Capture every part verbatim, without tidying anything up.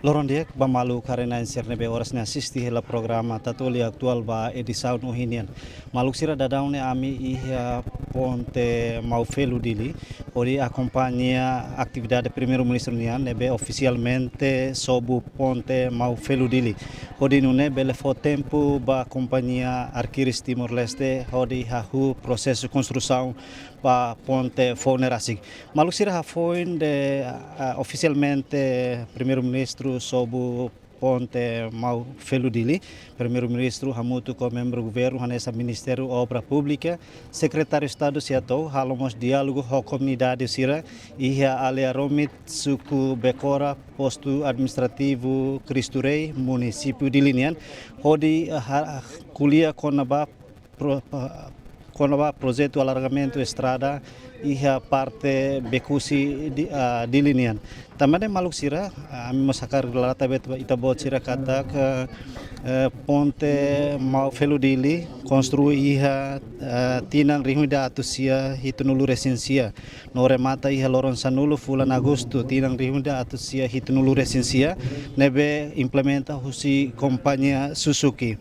Loron di'ak ba maluk haree-na'in sira ne'ebé oras ne'e asiste hela programa Tatoli Atuál ba edisaun ohin nian. Maluk sira, daudaun ne'e ami iha ponte Maufelu Dili, hodi akompaña atividade Primeiru-Ministru nian ne'ebé ofisialmente sobu ponte Maufelu Dili. Hodi nune'e bele fó tempu ba kompañia Arquires Timor-Leste hodi hahú prosesu konstrusaun ba ponte foun ne'e rasik. Maluk sira, hafoin de, ah, ofisialmente Primeiru-Ministru sobu ponte Maufelu Dili, Primeiru-Ministru hamutuk ho membru governu hanesan Ministériu Obra Públika, Sekretáriu Estadu sira to'o halo mós diálogu ho komunidade sira iha área Rumit, suku Becora, postu administrativu Cristo Rei, munisípiu Dili nian, hodi, ah, ha-, ko'alia kona-ba pro-, pa-, kona-ba projetu alargamentu estrada iha parte Becusse Di-, ah, Dili nian. Tanba ne'e maluk sira, ah, ami mós hakarak lalata ba ita-boot sira katak, eh, ponte Maufelu Dili konstrui iha, eh, tinan rihun ida atus sia hitunulu resin sia no remata iha loron sanulu fulan Agostu tinan rihun ida atus sia hitunulu resin sia, ne'ebé implementa husi kompañia Suzuki.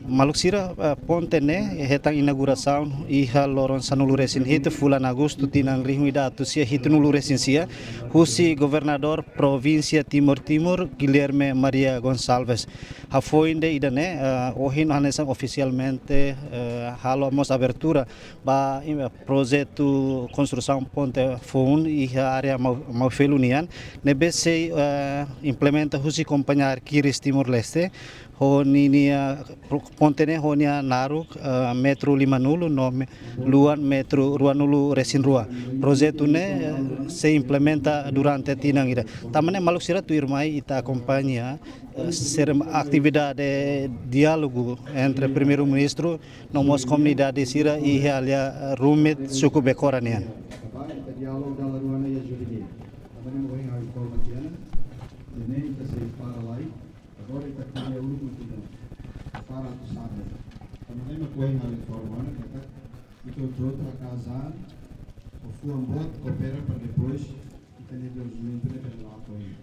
Maluk sira, eh, ponte ne'e hetan inaugurasaun iha loron sanulu resin hitu fulan Agostu tinan rihun ida atus sia hitunulu resin sia, husi Governadór Provínsia Timor Timur, Guilherme Maria Gonçalves. Hafoin de ida-ne'e, eh, ohin hanesan ofisialmente, eh, halo mós abertura ba, eh, projetu konstrusaun ponte foun iha área Mau-, Maufelu nian, ne'ebé sei, eh, implementa husi kompañia Arquires Timor-Leste, ho ninia pro-, ponte ne'e ho nia naruk, eh, metru limanulu no me-, luan metru ruanulu resin rua. Projetu ne'e, eh, sei implementa durante tinan ida. Tanba ne'e maluk sira, tuirmai ita akompaña, eh, serem-, atividade diálogu entre Primeiru-Ministru no mós komunidade sira iha área, eh, Rumit, suku Becora nian. Agora ita ko'alia uluk tiha ona. Para atu sabe. Tanba ne'e mak ohin ha'u informa ona katak ita hotu-hotu hakaas an, ho fuan boot, koopera para depois ita-nia dezenvolvimentu ne'e bele la'o to'o oin.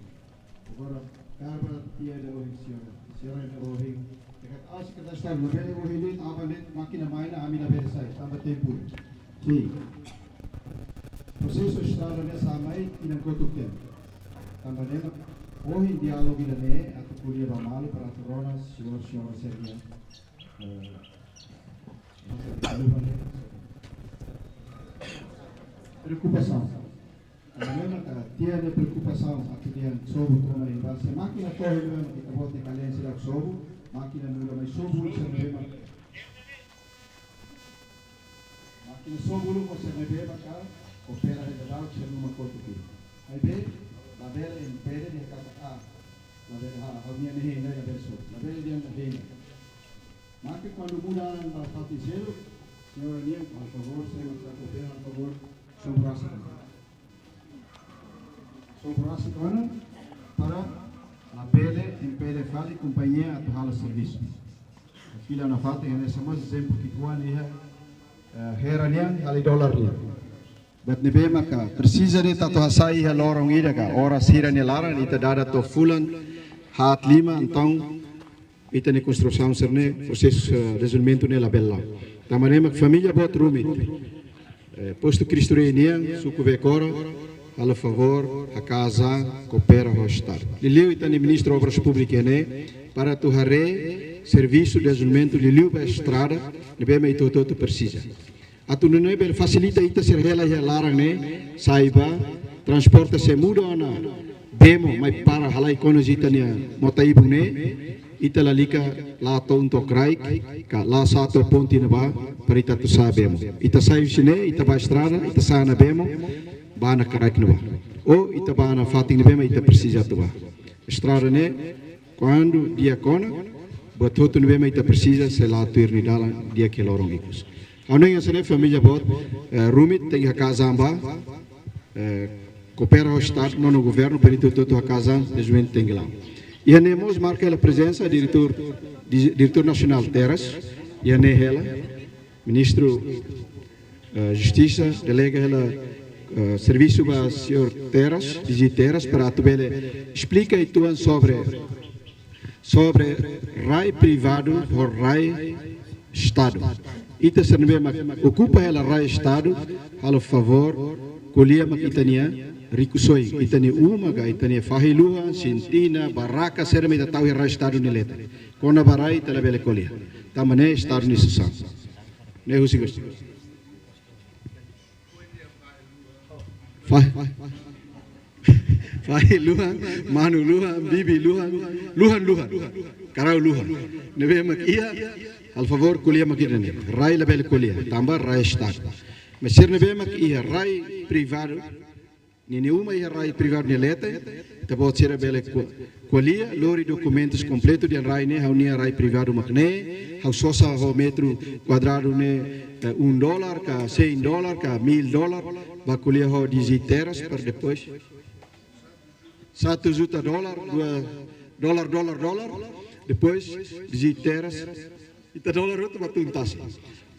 Agora, karik tiha ida ohin, señora. Señora ida ohin. Dekat aos kita start, labele ohin de'it, aban de'it, mákina mai ona, ami labele sai, tanba tempu. Sin. Prosesu estrada ne'e sa'e mai tinan kotuk tiha ona. Tanba ne'e mak ohin diálogu ida-ne'e atu ko'alia ba malu para atu rona, señór, señora sira-nia, eh, preokupasaun. Tanba ne'e mak tiha ona preokupasaun atu dehan sobu toma envase. Mákina to'o ne'ebé mak ita-boot nia kalian seidauk sobu, mákina muda mai sobu uluk sira ne'ebé mak, mákina sobu uluk mós sira ne'ebé maka koopera hela daudaun sira-nia uma kotuk. Maibé labele impede dehan katak, ah, labele, ah, ha'u-nia ne'e hein, labele sobu, labele dehan hein. Mak kuandu muda an ba fatin seluk, señora nian, por favór, señora koopera, por favór, sobu rasik. Sobu rasik ona para labele impede fali kompañia atu halo servisu. Fila nafatin, hanesan mós ezemplu ki'ikoan iha, eh, Hera nian, halo dólar nian. Buat ne'ebé maka presiza de'it atu hasai iha loron ida ka oras hira nia laran, ita dada to'o fulan haat lima, entaun ita-nia konstrusaun sira-ne'e, prosesu, eh, dezenvolvimentu ne'e labele la'o. Tanba ne'e mak família boot Rumit, eh, postu Cristo Rei nian, suku Becora, halo favór, hakaas an, koopera ho Estadu. Liuliu ita-nia Ministru Obras Públikas ne'e, para atu haree servisu dezenvolvimentu liuliu ba estrada, ne'ebé mak ita hotu-hotu presiza. Atu nune'e bele fasilita ita sira hela iha laran ne'e, sai bá, transporta sei muda ona bemo, mai para halai kona ita-nia mota ibun ne'e, ita lalika la'o to'o Untok Raik, ka la'o sa'e to'o ponte ne'ebá, para ita atu sa'e bemo. Ita sai husi ne'e, ita bá estrada, ita sa'e ona bemo, bá ona kraik ne'ebá. Ou ita bá ona fatin ne'ebé mak ita presiza atu bá. Estrada ne'e, kuandu di'ak ona, buat hotu ne'ebé mak ita presiza sei la'o tuir nia dalan di'ak iha loron ikus. Ha'u hanoin hanesan ne'e família boot, eh, Rumit tenke hakaas an bá, eh, koopera ho Estadu, no, no governu, para ita hotu-hotu hakaas an, dezenvolvimentu tenke la'o. Iha ne'e mós marka hela prezensa diretór, di-, diretór nasionál terras, iha ne'e hela, Ministru, eh, Justisa, delega hela, eh, servisu ba señór Terras, DG Terras, para atu bele esplika uitoan sobre, sobre rai privadu ho rai Estadu. Ita sira ne'ebé mak okupa hela rai Estadu, halo favór, ko'alia mak ita-nia rikusoin, ita-nia uma ka ita-nia fahi-luhan, sintina, barraka, saida mak ita tau iha rai Estadu nia letra. Kona-ba rai ita labele ko'alia. Tanba ne'e Estadu nia sesaun. Ne'e husi gosta. Fa-, fahi-luhan, manu-luhan, bibi-luhan, luhan-luhan, karau-luhan. Ne'ebé mak iha, halo favór, ko'alia mak ida-ne'e. Rai labele ko'alia, tanba rai Estadu. Mas sira ne'ebé mak iha rai privadu, ninia uma iha rai privadu nia letra, ita-boot sira bele ko-, ko'alia, lori dokumentus kompletu dehan rai ne'e, ha'u-nia rai privadu mak ne'e, ha'u sosa ho metru kuadradu ne'e, eh, um dólar, ka cem dólar, ka mil dólar, bá ko'alia ho DG Terras, para depois satu juta dólar, dua dólar, dólar, dólar, depois DG Terras, ita dólar hotu bá tun tasi.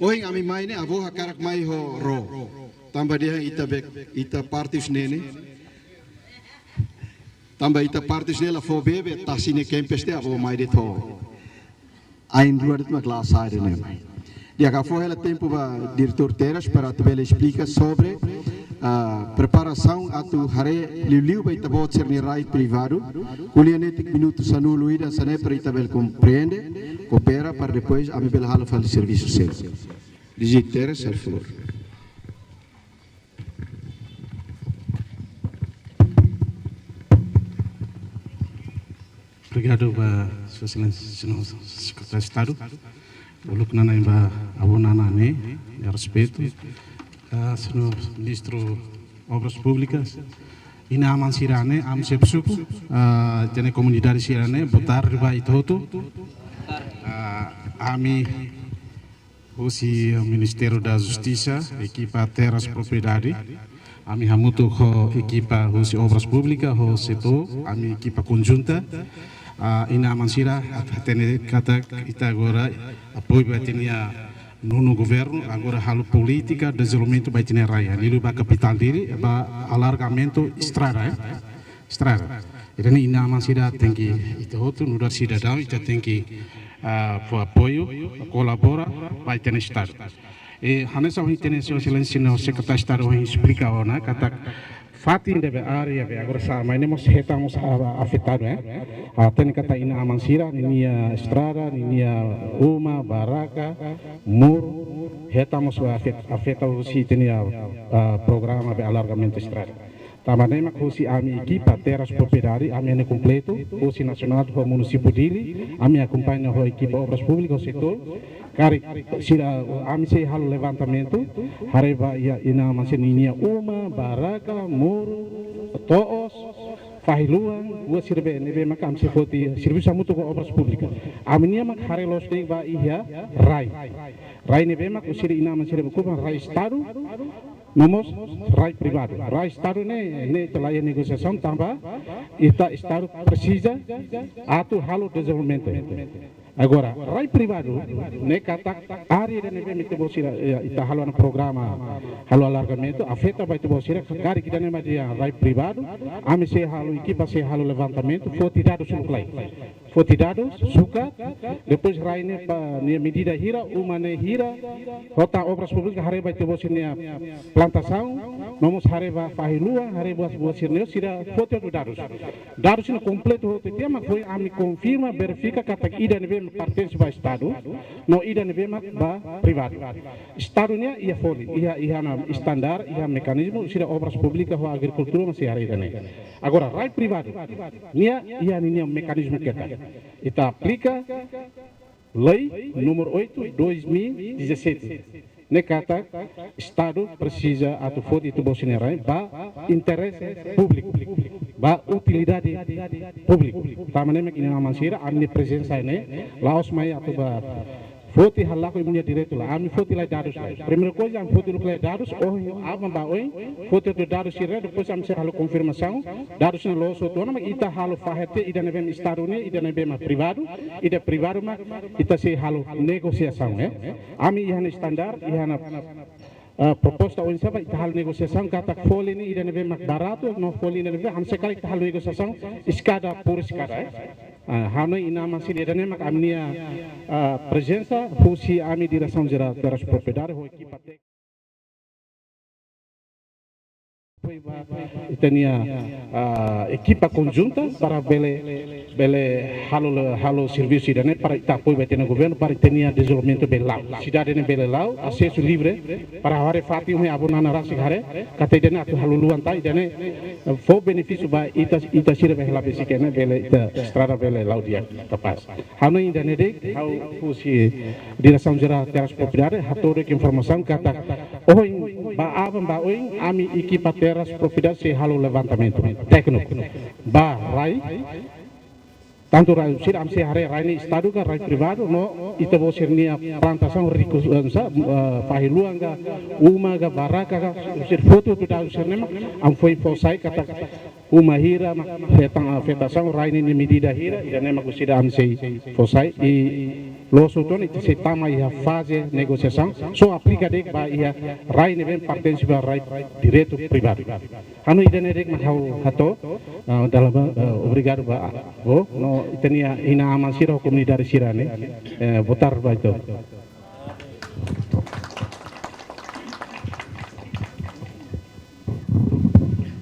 Ohin ami mai ne'e, avó hakarak mai ho ró. Tanba dehan ita bek, ita parte husi ne'e ne'e. Tanba ita parte husi ne'e la fó bee, tasi ne'e kempes tiha, avó mai de'it ho ain rua de'it mak la sai de'it ne'e. Di'ak, ha'u fó hela tempu ba Diretór Terras para atu bele esplika sobre, ah, preparasaun atu haree liuliu ba ita-boot sira-nia rai privadu. Ko'alia netik minutu sanulu ida hanesan ne'e para ita bele komprende, koopera, para depois ami bele halo fali servisu seluk. DG Terras, por favór. Obrigadu ba Sua Exelénsia, señór Sekretáriu Estadu. Uluk nanain ba avó Nana ne'e, nia respeitu. Ah, señór Ministru Obras Públikas, inan-aman sira-ne'e, ami xefe suku, ah, ita-nia komunidade sira-ne'e, boa tarde ba ita hotu. Ah, ami husi Ministériu da Justisa, ekipa Terras Propriedade, ami hamutuk ho ekipa husi Obras Públikas, ho SEATOU, ami ekipa konjunta, ah, inan-aman sira, atu hatene katak ita agora apoiu ba ita-nia nonu governu, agora halo polítika dezenvolvimentu ba ita-nia rai, liuliu ba kapitál Dili, ba alargamentu estrada, eh. Estrada. Ida-ne'e inan-aman sira tenke, ita hotu nu'udar sidadaun, ita tenke, ah, fó apoiu, kolabora ba ita-nia Estadu. E hanesan ohin ita-nia Sua Exelénsia señór Sekretáriu Estadu ohin esplika ona katak fatin ne'ebé, área ne'ebé agora sá mai ne'e mós hetan mós, ah, afetadu, eh. Ah, hatene katak inan-aman sira ninia estrada, ninia uma, barraka, muru, hetan mós afet-, afeta husi ita-nia, ah, programa ne'ebé alargamentu estrada. Tanba ne'e mak husi ami ekipa Terras Propriedade, ami ne'e kompletu, husi nasionál ho munisípiu Dili, ami akompaña ho ekipa Obras Públikas, SEATOU, karik sira, ami sei halo levantamentu, haree ba iha inan-aman sira-ninia uma, barraka, muru, to'os, fahi-luhan, buat sira be, ne'ebé maka ami sei foti servisu hamutuk ho Obras Públikas. Ami-nia mak haree loos de'it ba iha rai. Rai ne'ebé mak husi inan-aman sira be okupa rai Estadu, no mós rai privadu. Rai Estadu ne'e, ne'e ita la iha negosiasaun tanba ita Estadu presiza atu halo dezenvolvimentu. Agora, rai privadu, ne'e katak área ida ne'ebé mak ita-boot sira, eh, ita halo ona programa, halo alargamentu, afeta ba ita-boot sira, karik ida-ne'e mak iha rai privadu, ami sei halo, ekipa sei halo levantamentu, foti dadus uluk lai. Foti dadus, sukat, depois rai ne'e ba nia medida hira, uma ne'e hira, ho tan Obras Públikas haree ba ita-boot sira-nia plantasaun, no mós haree ba fahi-luhan, haree buat, buat sira-ne'e, sira foti hotu dadus. Dadus ne'e kompletu hotu tiha mak foin ami konfirma, verifika katak ida ne'ebé mak pertense ba Estadu, no ida ne'ebé mak ba privadu. Estadu nian iha folin, iha, iha ona estandar, iha mekanizmu, sira Obras Públikas ho Agrikultura mós iha rai ida-ne'e. Agora, rai privadu, nia iha ninia mekanizmu ketak. Ita aplika lei número oito, dois mil e dezassete. Ne'e katak Estadu presiza atu foti ita-boot sira-nia rai ba interese públiku, ba utilidade públiku. Tanba ne'e mak inan-aman sira, ami-nia prezensa ne'e, la'ós mai atu ba foti halakon imi-nia direitu lae, ami foti lai dadus lae. Primeira coisa, ami foti uluk lai dadus, ohin, aban ba oin, foti hotu dadus sira, depois ami sei halo konfirmasaun, dadus ne'e loos hotu ona, mak ita halo fahe tiha ida ne'ebé mak Estadu nian, ida ne'ebé mak privadu, ida privadu mak ita sei halo negosiasaun, eh. Ami iha ona estandar, iha ona Ah, proposta oinsá ba ita halo negosiasaun katak folin ne'e ida ne'ebé mak baratu, no folin ne'ebé, hanesan karik ita halo negosiasaun eskada por eskada, eh. Ah, ha'u hanoin inan-aman sira ida-ne'e mak ami-nia, ah, prezensa, husi ami Diresaun Jerál Terras Propriedade, ho ekipa téknika. Apoiu ba ita-nia, ah, ekipa konjunta para bele, bele halo, halo servisu ida-ne'e para ita apoiu ba ita-nia governu para ita-nia dezenvolvimentu bele la'o. Sidade ne'e bele la'o, asesu livre para haree fatin, ohin avó Nana rasik haree katak ida-ne'e atu halo luan tan, ida-ne'e, eh, fó benefísiu ba ita, ita sira be hela besik ne'e bele ita estrada bele la'o di'ak, kapás. Ha'u hanoin ida-ne'e de'it, ha'u husi Diresaun Jerál Terras Propriedade hato'o de'it informasaun katak ohin ba aban ba oin ami ekipa Terras Propriedade sei halo levantamentu tékniku ba rai, tantu rai sira, ami sei haree rai ne'e estadu ka rai privadu, no ita-boot sira-nia plantasaun riku, eh, sa, eh, fahi luan ka uma ka barraka ka, sira foti hotu dadus sira-ne'e mak ami foin fó sai katak uma hira mak hetan afetasaun, rai ne'e nia medida hira, ida-ne'e mak orsida ami sei fó sai, i loos hotu ona ita sei tama iha faze negosiasaun, só aplika de'it ba iha rai ne'ebé pertense ba rai direitu privadu. Ha'u hanoin ida-ne'e de'it mak ha'u hato'o, ah, dala barak, ah, obrigadu ba avó, no ita-nia inan-aman sira ho komunidade sira-ne'e, eh, boa tarde ba ita.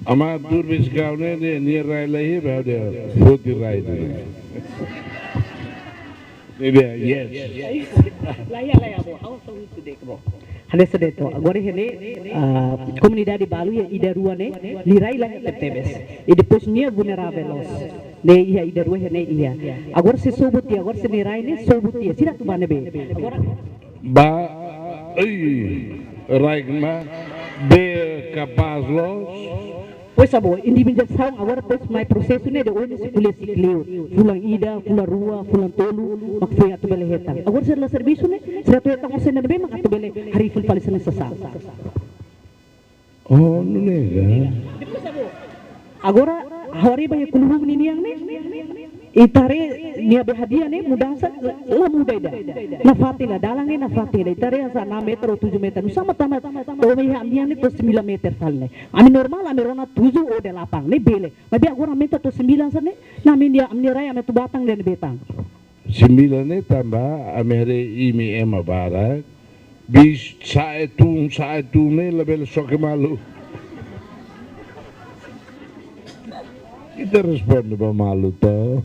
Ama turbis kau ne'e, ne'e, nia rai laiha, ba dia foti rai ne'e. Ne'e dia, yes. Laiha, laiha, avó. Ha'u só husu de'it, avó. Hanesan de'it. Agora iha ne'e, ah, komunidade balu iha ida rua ne'e, nia rai laiha tebetebes. I depois nia vulneravel loos. Ne'e iha ida rua iha ne'e iha. Agora se sobu tiha, agora se nia rai ne'e sobu tiha. Sira atu bá ne'ebé? Agora ba, ei, rai kena, be kapás loos. Pois avó, indemnizasaun agora, pois, mai prosesu ne'e de'it, ohin sei ko'alia sei kleur. Fulan ida, fulan rua, fulan tolu, mak foin atu bele hetan. Agora sira la servisu ne'e, sira atu hetan osan ne'ebé mak atu bele harii fali sira-nia sasán. Oh, nune'e ka? Depois, avó. Agora, ha'u haree ba iha Kuluhubun ninian ne'e, ita haree nia be hadi'a ne'e mudansa la muda ida. Nafatin hela, dalan ne'e nafatin hela. Ita haree hanesan enam meter ou tujuh meter. Nusá mak tama to'o mai iha ami-nian ne'e to'o sembilan meter fali ne'e. Ami normál, ami rona tujuh ou delapan ne'e bele. Maibé agora aumenta to'o sembilan hanesan ne'e. Ne'e ami-nia, ami-nia rai ami atu bá tan dehan ne'ebé tan. Sembilan ne'e tanba ami haree imi ema barak. Bis sa'e tun, sa'e tun ne'e labele soke malu. Ita responde ba malu to.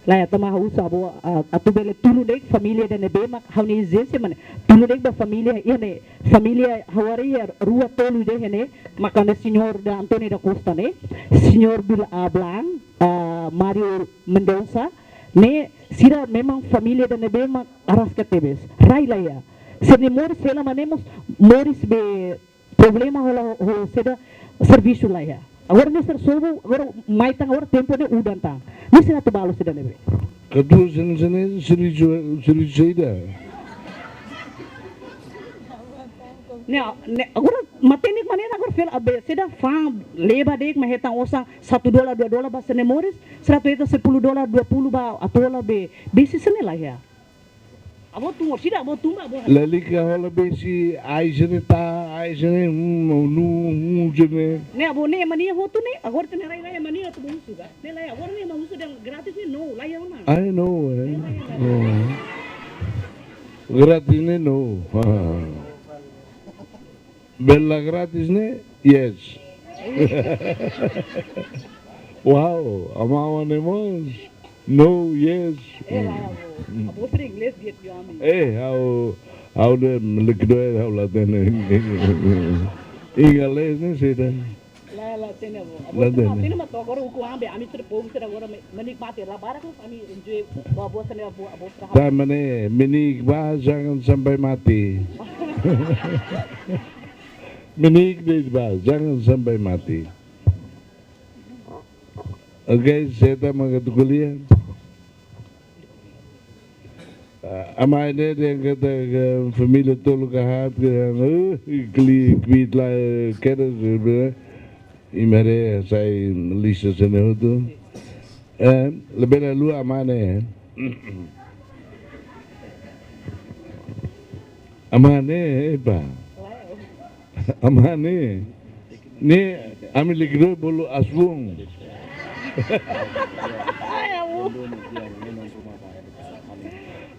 Laiha, tanba ha'u husu avó, ah, atu bele tulun de'it família ida ne'ebé mak ha'u-nia ezijénsia mak ne'e. Tulun de'it ba família, iha ne'e família ha'u haree iha rua tolu de'it iha ne'e, mak ne'e señór da António da Costa ne'e, señór Bil-, ah, Blang, ah, Mário Mendonça, ne'e sira memang família ida ne'ebé mak araska tebes. Rai laiha. Sira-nia moris hela mak ne'e mós moris be problema hola ho, ho sira-nia servisu laiha. Agora ne'e sira sobu, agora mai tan, agora tempu ne'e udan tan. Ne'e sira atu bá loos ida ne'ebé? Katuas sira-ne'e servisu, servisu saida? Ne'e, ne'e, agora matenek maneira agora fila, abe, sira fa'an leba de'it mak hetan osan satu dolar, dua dolar ba sira-nia moris, sira atu hetan sepuluh dolar, dua puluh ba, atu hola be, besik sira-ne'e laiha. Avó tun, orsida avó tun ba, avó. Lalika hola besik ai sira-ne'e ta, ai sira-ne'e, hmm, nu, hmm, sira-ne'e. Ne'e avó ne'e ema nia hotu ne'e, agora ita-nia rai laiha ema nia atu bá husu ka. Ne'e laiha, agora ne'e ema husu dehan grátis ne'e no, laiha ona. Ai no, eh. Laiha, laiha. No. Grátis ne'e no. Bele grátis ne'e, yes. Wow, amá-nia mós. No, yes. Eh, laiha, avó. Avó sira inglés di'ak liu ami. Eh, ha'u, ha'u dehan likidu ha'u la hatene. Inglés ne'e sira. Laiha, la hatene, avó. Avó sira la hatene. La hatene, mas to'o agora ukun ami, ami sira povu sira agora me-, menikmati, la barak loos ami enjoy ba avó sira-nia avó, avó sira. Tanba ne'e, menik ba, jangan sampai mati. Menik de'it ba, jangan sampai mati. Oke, seta maka tu kuliah. Ah, amá ne'e dehan katak família tolu ka haat, dehan, eh, kli, kbiit la, eh, kedas, eh, imi haree sai lista sira-ne'e hotu. Eh, labele haluha amá ne'e. Amá ne'e, epá. Amá ne'e. Ne'e, ami likidó bolu Asbun.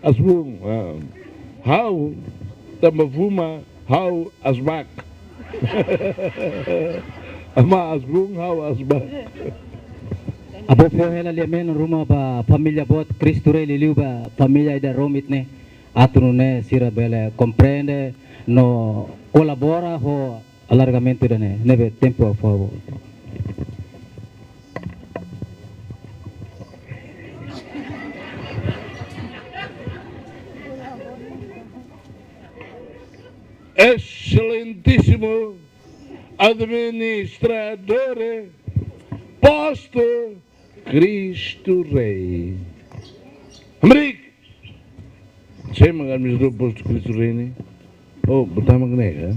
Asbun, ah. Ha'u, tanba fuma, ha'u Asbak. Amá Asbun, ha'u Asbak. Abo fó hela lia-menon ruma ba família boot Cristo Rei, liuliu ba família ida rumit ne'e. Atu nune'e sira bele komprende no kolabora ho alargamentu ida-ne'e. Ne'ebé tempu, por favór. Exelentíssimo Administrador Posto Cristo Rei. Hamriik. Sé mak administradór Posto Cristo Rei ne'e? Oh, botama kena kan?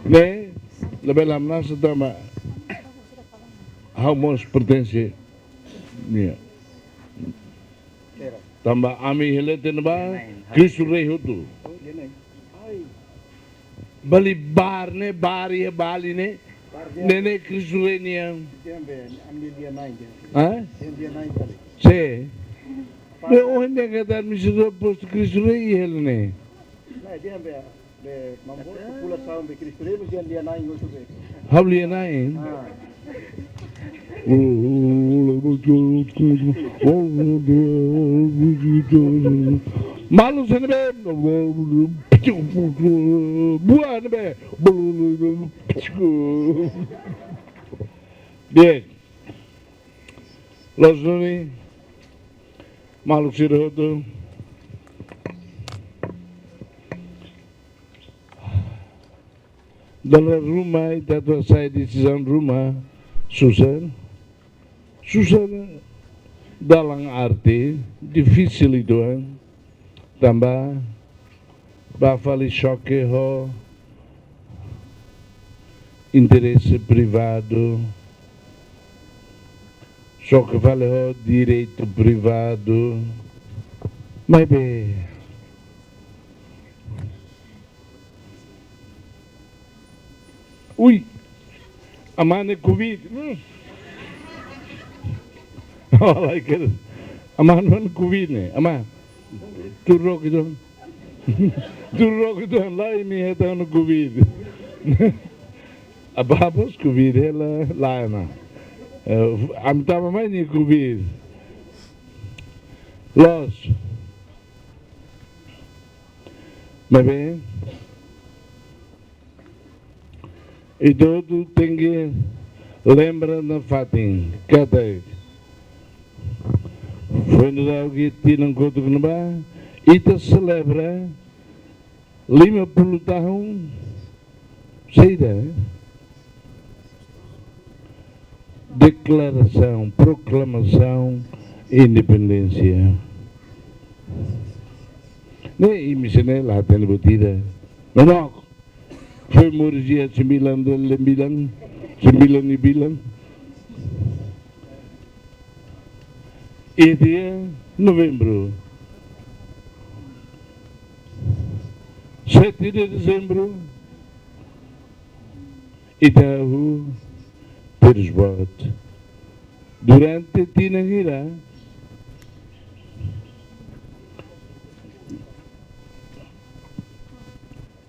Ne'e, labele hamnasa tanba ha'u mós pertense nia. Tanba ami iha leten ne'ebá, Cristo Rei hotu. Bali bar ne'e, bar iha Bali ne'e. Ne'e ne'e Cristo Rei nian. Hã? Sé. Be ohin ne'e katak administradór Posto Cristo Rei iha ne'e. Ha'u lia-na'in. Malu sene be. Buat ne'ebé. Bien. Loos duni. Maluk sira hotu. Dala ruma ita atu hasai desizaun ruma susar. Susar dalam arti difisil uitoan, tanba ba fali xoke ho interese privadu, xoke fali ho direitu privadu. Maibé, ui, amá ne'e covid. Hmm. Olha aí, que amá ne'e covid ne'e. Amá, tuur rok uitoan. Tuur rok uitoan, lae, imi hetan covid. Ababos covid hela, lae, amá. Eh, ami tama mai nia covid. Loos. Maibé, ita hotu tenke lembra nafatin katak foin daudauk iha tinan kotuk ne'ebá, ita selebra lima puluh tahun, saida, eh? Deklarasaun, proklamasaun independénsia. Ne'e imi sira-ne'e la hatene buat ida. Nonok. Foin moris iha sembilan delapan, sembilan sembilan. Iha dia Novembru. Sete de Dezembro. Ita hahú terus buat. Durante tinan hira?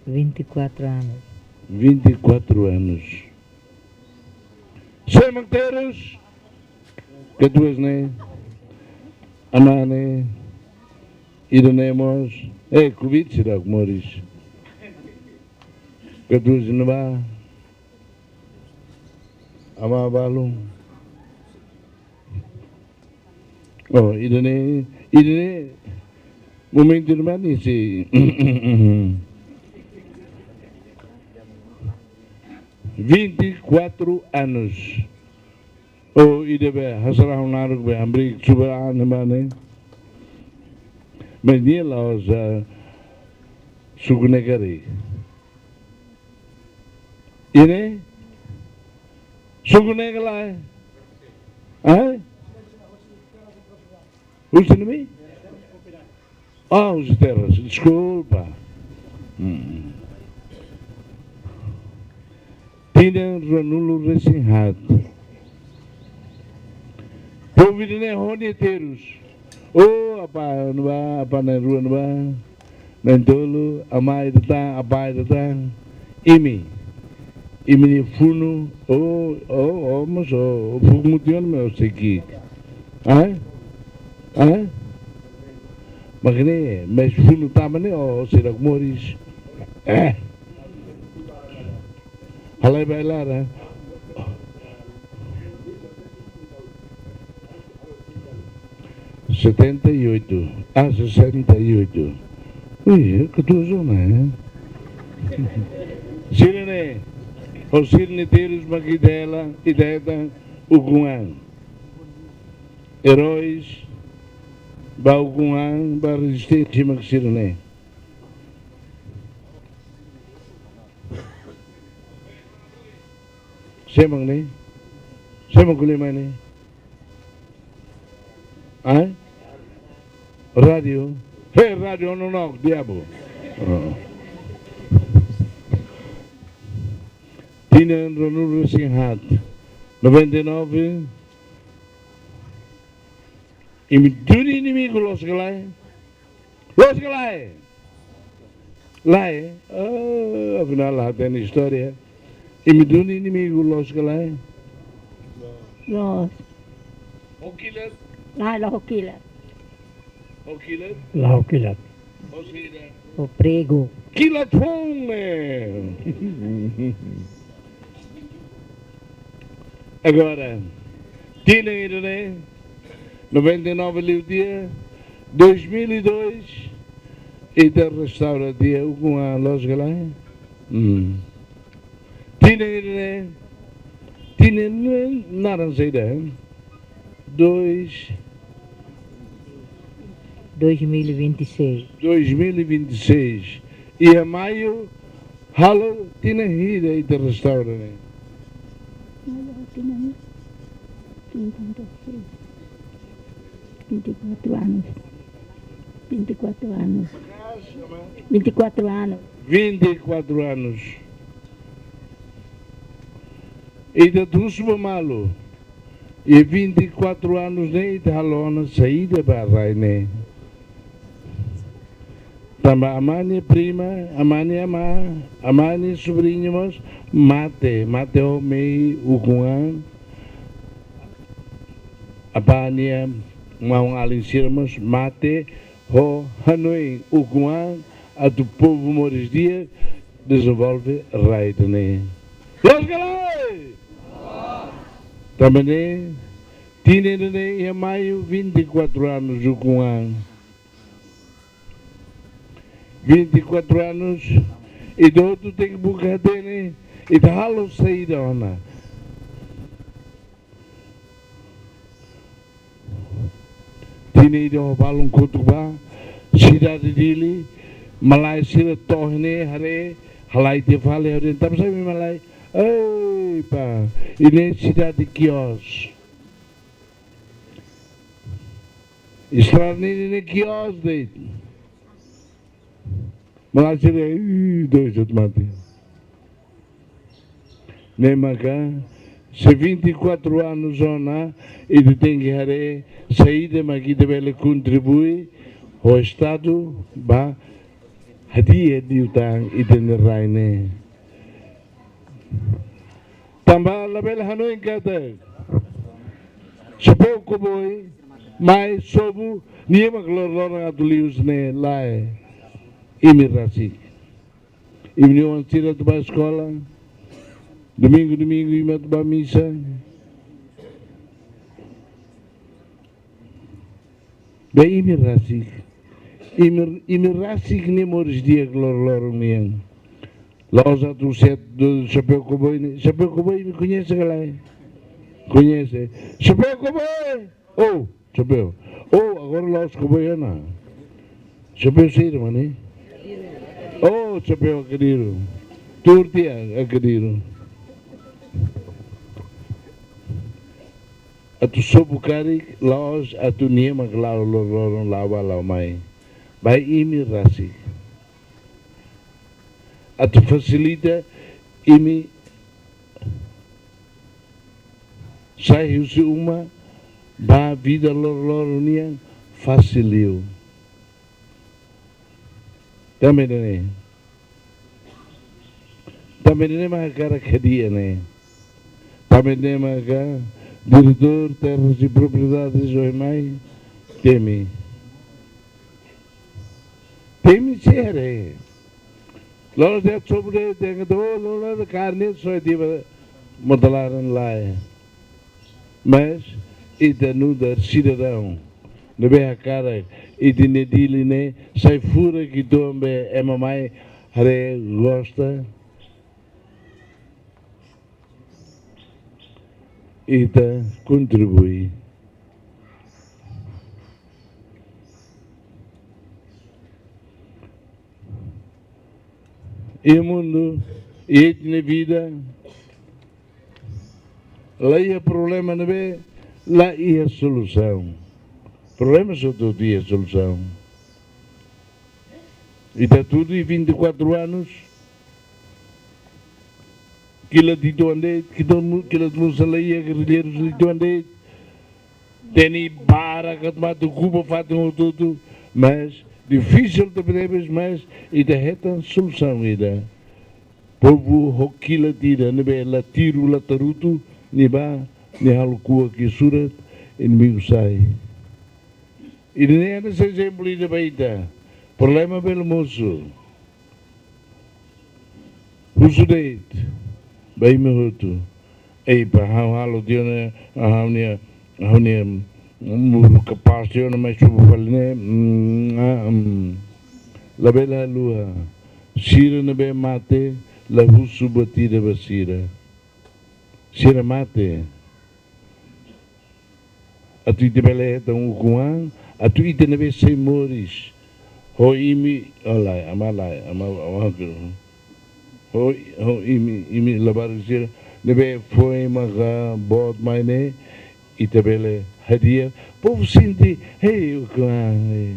Vinte e quatro anos. Vinte e quatro anos. Sé mak terus? Katuas ne'e, amá ne'e, ida-ne'e mós, eh, covid seidauk moris. Katuas ne'ebá, amá balun. Oh, ida-ne'e, ida-ne'e, momentu ne'ebá ne'e sei vinte e quatro anos. Oh, ida be, hasa'e ha'u naruk be, hamriik subar an ne'ebá ne'e. Mas nia la'ós, ah, suku ne'e karik. Ida-ne'e? Suku ne'e ka lae? Hã? Husi ne'ebé? Ah, os terras, deskulpa. Hmm. Tinan ruanulu-resin-haat. Povu ida-ne'e ho nia terus. Oh, apá ne'ebá, apá na'in-rua ne'ebá, na'in-tolu, amá ida tan, apá ida tan. Imi, imi-nia funu, oh, oh, oh, mas, oh, fuuk mutin ona, mas, oh, sei ki'ik. Hah? Hah? Mak ne'e, mas funu tama ne'e, oh, seidauk moris. Eh. Halai bailar, eh? Setenta e oito. Ah, sessenta e oito. Ui, é catorze, né? Sira-ne'e, ho sira-nia terus mak ita hela, ita hetan ukun-an. Eróis ba ukun-an, ba rezisténsia mak sira-ne'e. Sé mak ne'e? Sé mak ko'alia mai ne'e? Ai? Rádiu? Hei, rádiu, no, no, diabu. Oh. Tinan ruanulu-resin-haat. Noventa e nove. Imi duni inimigu, loos ka lae? Loos ka lae? Lae? Ah, afinál, la hatene istória. Imi duni inimigu, loos ka lae? Loos. Ho kilat? Lae, la ho kilat. Ho kilat? La ho kilat. Ho saida? Ho pregu. Kilat foun, eh. Agora, tinan ida-ne'e, noventa e nove liu tiha, dois mil e dois, ita restaura tiha ukun-an, loos ka lae? Hmm. Tinan ida-ne'e, tinan ne'e naran saida, eh? Dois. Dois mil e vinte e seis. Dois mil e vinte e seis. Iha maiu, halo tinan hira ita restaura ne'e? Halo tinan hira? Vinte e quatro anos. Vinte e quatro anos. Vinte e quatro anos. Vinte e quatro anos. Ita atu husu ba malu. Iha vinte e quatro anos ne'e, ita halo ona saida ba rai ne'e? Tanba amá nia prima, amá nia amá, amá nia sobriñu mós mate, mate ho mehi ukun-an. Apá nia maun-alin sira mós mate ho hanoin ukun-an atu povu moris di'ak, dezenvolve rai ida-ne'e. Loos ka lae? Tanba ne'e, tinan ida-ne'e iha maiu, vinte e quatro anos ukun-an. Vinte e quatro anos, ita hotu tenke buka hatene, ita halo saida ona. Tinan ida ho balun kotuk ba, sidade Dili, malae sira to'o iha ne'e haree, halai tiha fali, haree, tanba sá imi malae? Ei, pá, ida-ne'e sidade kios. Estrada ne'e, ne'e kios de'it. Malae sira, ih, dois outro mate. Ne'e maka, se vinte e quatro anos ona, ita tenke haree saida mak ita bele kontribui ho Estadu ba hadi'a liután ita-nia rai ne'e. Tanba labele hanoin katak xapeu koboi mai sobu, nia mak loroloron atu liu hanesan ne'e, lae. Imi rasik. Imi-nia oan sira atu bá eskola. Domingu, domingu imi atu bá misa. Be imi rasik. Imi, imi rasik ne'e moris di'ak loroloron nian. La'ós atu sét do xapeu koboi ne'e. Xapeu koboi imi koñese ka lae? Koñese. Xapeu koboi! Oh, xapeu. Oh, agora la'ós koboi ona. Xapeu saida mak ne'e? Oh, xapeu akadiru. Tuur tiha akadiru. Atu sobu karik, la'ós atu nia mak la'o loroloron, la'o bá la'o mai. ba imi rasik. Atu fasilita imi sai husi uma ba vida loroloron nian fasil liu. Tanba ne'e, tanba ne'e mak hakarak hadi'a ne'e. Tanba ne'e maka diretór Terras e Propriedades ohin mai temi. Temi sira. Loos de'it sobre tenke do lola de karne so diba mota laran lae. Mas ita nu'udar sidadaun ne'ebé hakarak ita-nia Dili ne'e sai furak uitoan be ema mai haree gosta. Ita kontribui. Iha mundu, iha ita-nia vida, la iha problema ne'ebé la iha solusaun. Problema só hotu iha solusaun. Ita tudu iha vinte e quatro anos, kilat uitoan de'it, kilat mu-, kilat musa la iha, gerrilleirus uitoan de'it, temi barak atu mate, okupa fatin hotu-hotu, mas difisil tebetebes, mas ita hetan solusaun ida. Povu ho kilat ida ne'ebé la tiru, la tarutu, nia bá, nia halo kuak iha surat, inimigu sai. Ida-ne'e hanesan ezemplu ida ba ita. Problema bele mosu. Husu de'it ba imi hotu. Ei, ba ha'u halo tiha ona, ha'u-nia, ha'u-nia muru kapás tiha ona, mas subu fali ne'e, mm, ah, mm. Labele haluha. Sira ne'ebé mate, la husu buat ida ba sira. Sira mate. Atu ita bele hetan ukun-an, atu ita ne'ebé sei moris. Ho imi, oh lae, ama lae, ama, ama, ho, ho imi, imi labarik sira ne'ebé foin maka boot mai ne'e, ita bele hadi'a. Povu sente, hei, ukun-an, hei.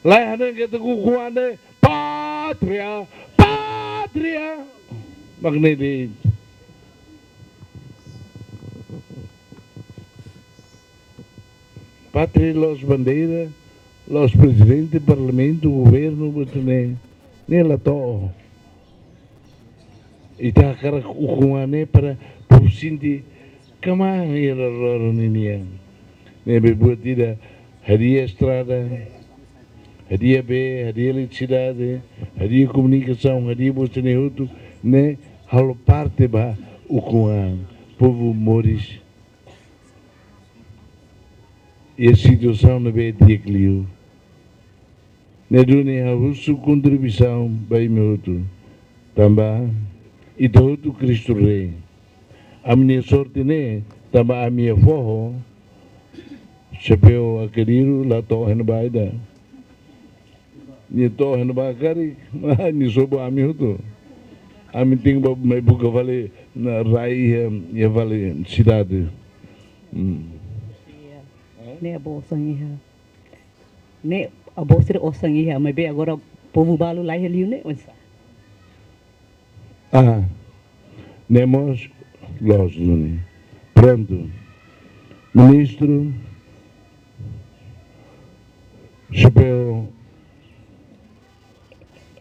Lae, hanesan katak ukun-an ne'e, pátria, pátria. Mak ne'e de'it. Pátria la'ós bandeira, la'ós prezidente, parlamentu, governu, buat ne'e, ne'e la to'o. Ita hakarak ukun-an ne'e para povu sente kmaan iha loroloron ninian. Ne'ebé buat ida hadi'a estrada, hadi'a bee, hadi'a eletrisidade, hadi'a komunikasaun, hadi'a buat sira-ne'e hotu, ne'e halo parte ba ukun-an, povu moris iha situasaun ne'ebé di'ak liu. Ne'e duni ha'u husu kontribuisaun ba imi hotu. Tanba ita hotu Kristu Rei. Ami-nia sorte ne'e, tanba ami iha foho, xapeu Akadiru la to'o iha ne'ebá ida. Nia to'o iha ne'ebá karik, nia sobu ami hotu. Ami tenke bá mai buka fali nia rai iha, iha fali sidade. Hmm. Iya. Ne'e avó osan iha. Ne'e avó sira osan iha, maibé agora povu balu la iha liu ne'e, oinsá? Ah, ne'e mós loos duni. Prontu. Ministru, xapeu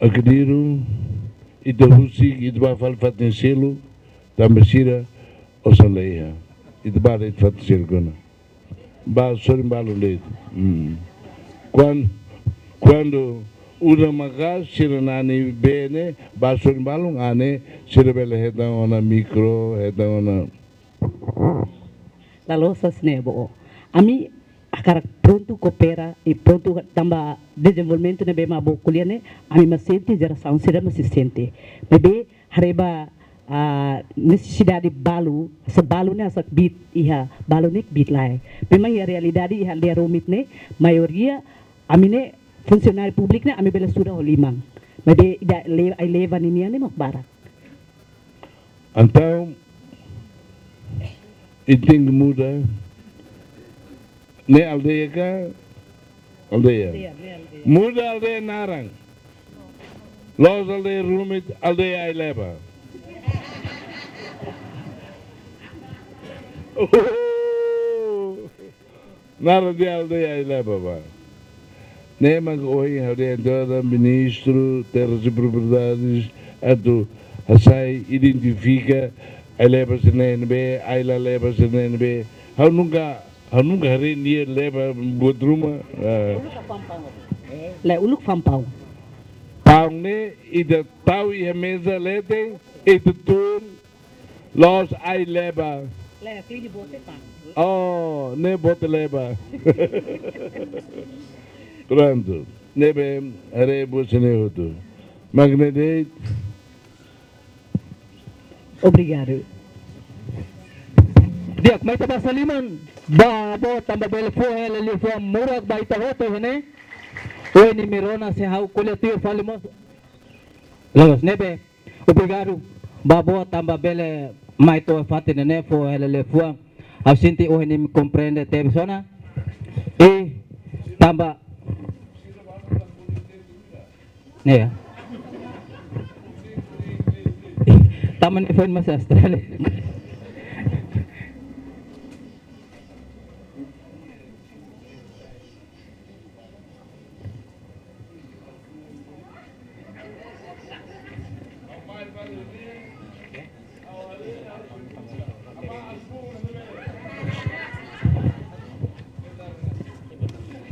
Akadiru, ita husik, ita bá fali fatin seluk, tanba sira osan la iha. Ita bá de'it fatin seluk ona. Bá sorin balun de'it. Hmm. Kuan-, kuandu udan maka'as, sira na'in bee ne'e, bá sorin balun, ah ne'e, sira bele hetan ona mikro, hetan ona. La loos hanesan ne'e, avó. Ami hakarak prontu koopera i prontu tanba dezenvolvimentu ne'ebé mak avó ko'alia ne'e, ami mak sente, jerasaun sira mak sei sente. Maibé haree ba, ah, nesesidade balu, se balu ne'e hanesan kbiit iha, balu ne'e kbiit lae. Memang iha realidade iha aldeia Rumit ne'e, maioria ami ne'e funsionáriu públiku ne'e ami bele estuda ho liman. Maibé ida le-, ai-leva ninian ne'e mak barak. Entaun, ita tenke muda, ne'e aldeia ka, Aldeia. Aldeia, ne'e aldeia. Muda aldeia naran. Loos aldeia Rumit, aldeia Aileba. Oh! Naran ida aldeia Aileba ba. Ne'e mak ohin ha'u dehan to'o ministru terras e propriedades atu hasai identifika Aileba sira-ne'e ne'ebé, Aila Leba sira-ne'e ne'ebé. Ha'u nunka, ha'u nunka haree nia leba buat ruma. Ah. Uluk fa'an paun. Lae, uluk fa'an paun. Paun ne'e ita tau iha meza leten, ita tun, loos Aileba. Lae, klini bote paun. Oh, ne'e bote leba. Prontu. Ne'ebé, haree buat sira-ne'e hotu. Mak ne'e de'it. Obrigadu. Di'ak, mai ita basa liman ba avó tanba bele fó hela liafuan murak ba ita hotu iha ne'e. Ohin imi rona, se ha'u ko'alia tuir fali mós. Loos, ne'ebé. Obrigadu ba avó tanba bele mai to'o iha fatin ne'e fó hela liafuan. Ha'u sente ohin imi komprende tebes ona. I tanba, ya. Tanba nia foin mai husi Austrália.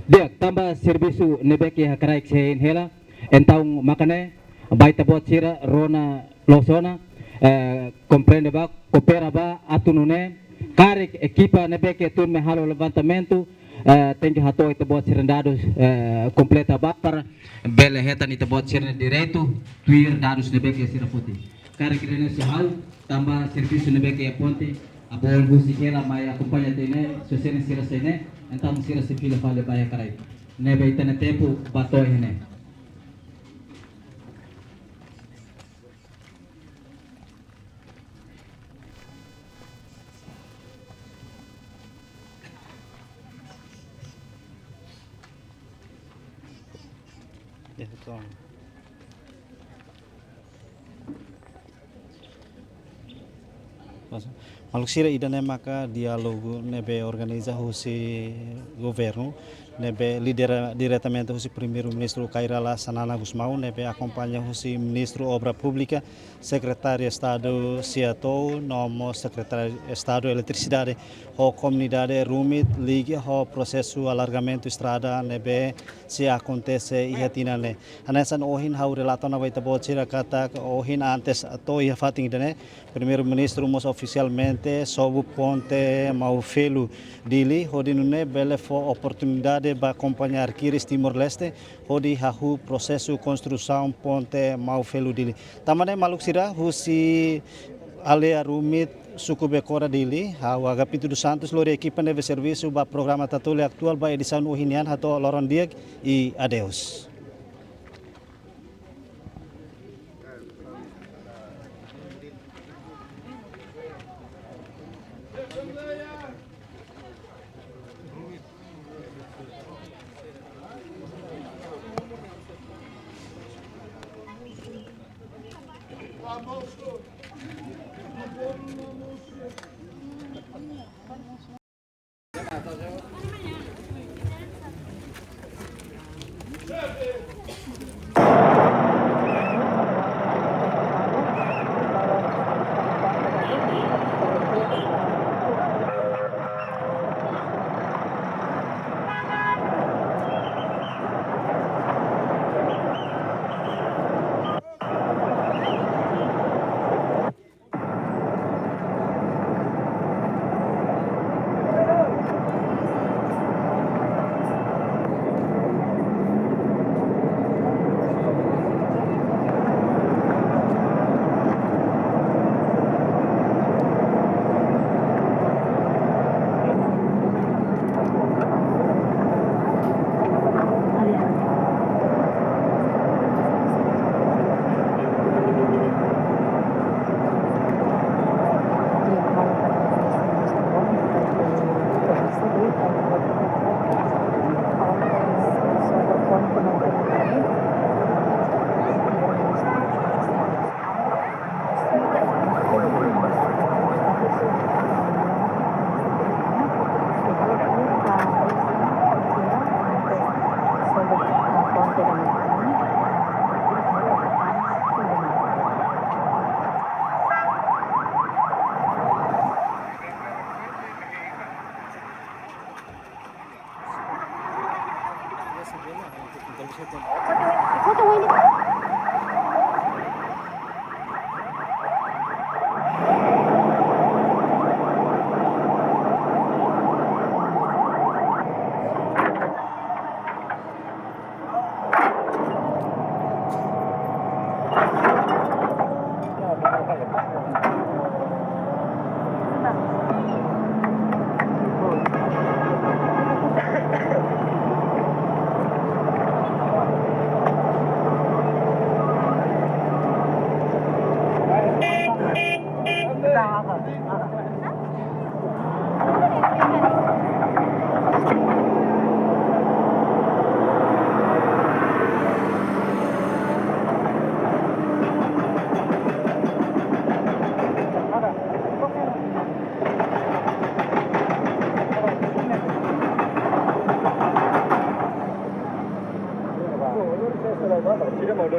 Di'ak, tanba servisu ne'ebé ke hakaraik sei hein hela, entaun mak ne'e, ba ita-boot sira rona loos ona, eh, komprende ba, koopera ba, atu nune'e, karik ekipa ne'ebé ke tun mai halo levantamentu, eh, tenke hato'o ita-boot sira dadus, eh, kompleta ba para bele hetan ita-boot sira direitu, tuir dadus ne'ebé ke sira foti. Karik ida-ne'e husi ha'u, tanba servisu ne'ebé ke iha ponte, avó husi hela mai akompaña tiha ne'e, sosena sira sei ne'e, entaun sira sei fila fali ba iha karai. Ne'ebé ita-nia tempu ba to'o iha ne'e. Ya, betul. Maluk sira, ida-ne'e maka diálogu ne'ebé organiza husi governu, ne'ebé lidera diretamente husi Primeiru-Ministru Kay Rala Xanana Gusmão, ne'ebé akompaña husi Ministru Obra Públika, Sekretáriu Estadu Siatow, no mós Sekretáriu Estadu Eletrisidade, ho komunidade Rumit liga ho prosesu alargamentu estrada ne'ebé sei akontese iha tinan ne'e. Hanesan ohin ha'u relata ona ba ita-boot sira katak ohin antes atu iha fatin ida-ne'e, Primeiru-Ministru mós ofisialmente sobu ponte Maufelu Dili, hodi nune'e bele fó oportunidade ba kompañia Arquires Timor-Leste hodi hahú prosesu konstrusaun ponte Maufelu Dili. Tanba ne'e maluk sira husi aldeia Rumit, suku Becora Dili, ha'u Agapito dos Santos, lori ekipa ne'ebé servisu ba programa Tatoli Atuál ba edisaun ohin nian hato'o loron di'ak i adeus.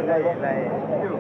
Lae, lae.